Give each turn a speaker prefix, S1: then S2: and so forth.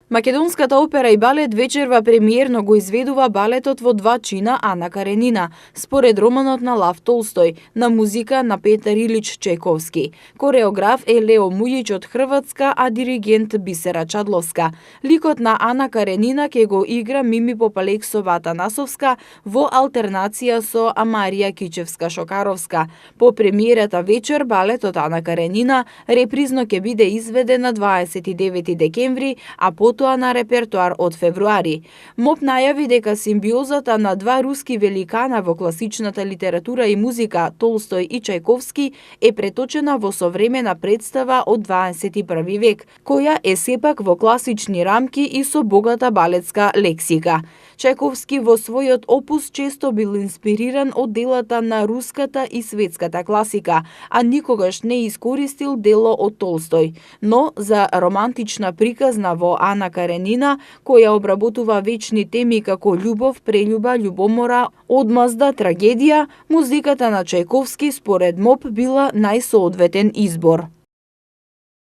S1: Македонската опера и балет вечерва премиерно го изведува балетот во два чина Ана Каренина, според романот на Лав Толстој, на музика на Петар Илич Чајковски. Кореограф е Лео Мујич од Хрватска, а диригент Бисера Чадловска. Ликот на Ана Каренина ќе го игра Мими Попалексова Атанасовска во алтернација со Амарија Кичевска-Шокаровска. По премиерата вечер балетот Ана Каренина репризно ќе биде изведен на 29 декември, а потоа на репертоар од февруари. МОП најави дека симбиозата на два руски великана во класичната литература и музика, Толстој и Чајковски, е преточена во современа представа од 21 век, која е сепак во класични рамки и со богата балетска лексика. Чајковски во својот опус често бил инспириран од делата на руската и светската класика, а никогаш не искористил дело од Толстој. Но за романтична приказна во Ана Каренина, која обработува вечни теми како љубов, прељуба, љубомора, одмазда, трагедија, музиката на Чајковски според МОП била најсоодветен избор.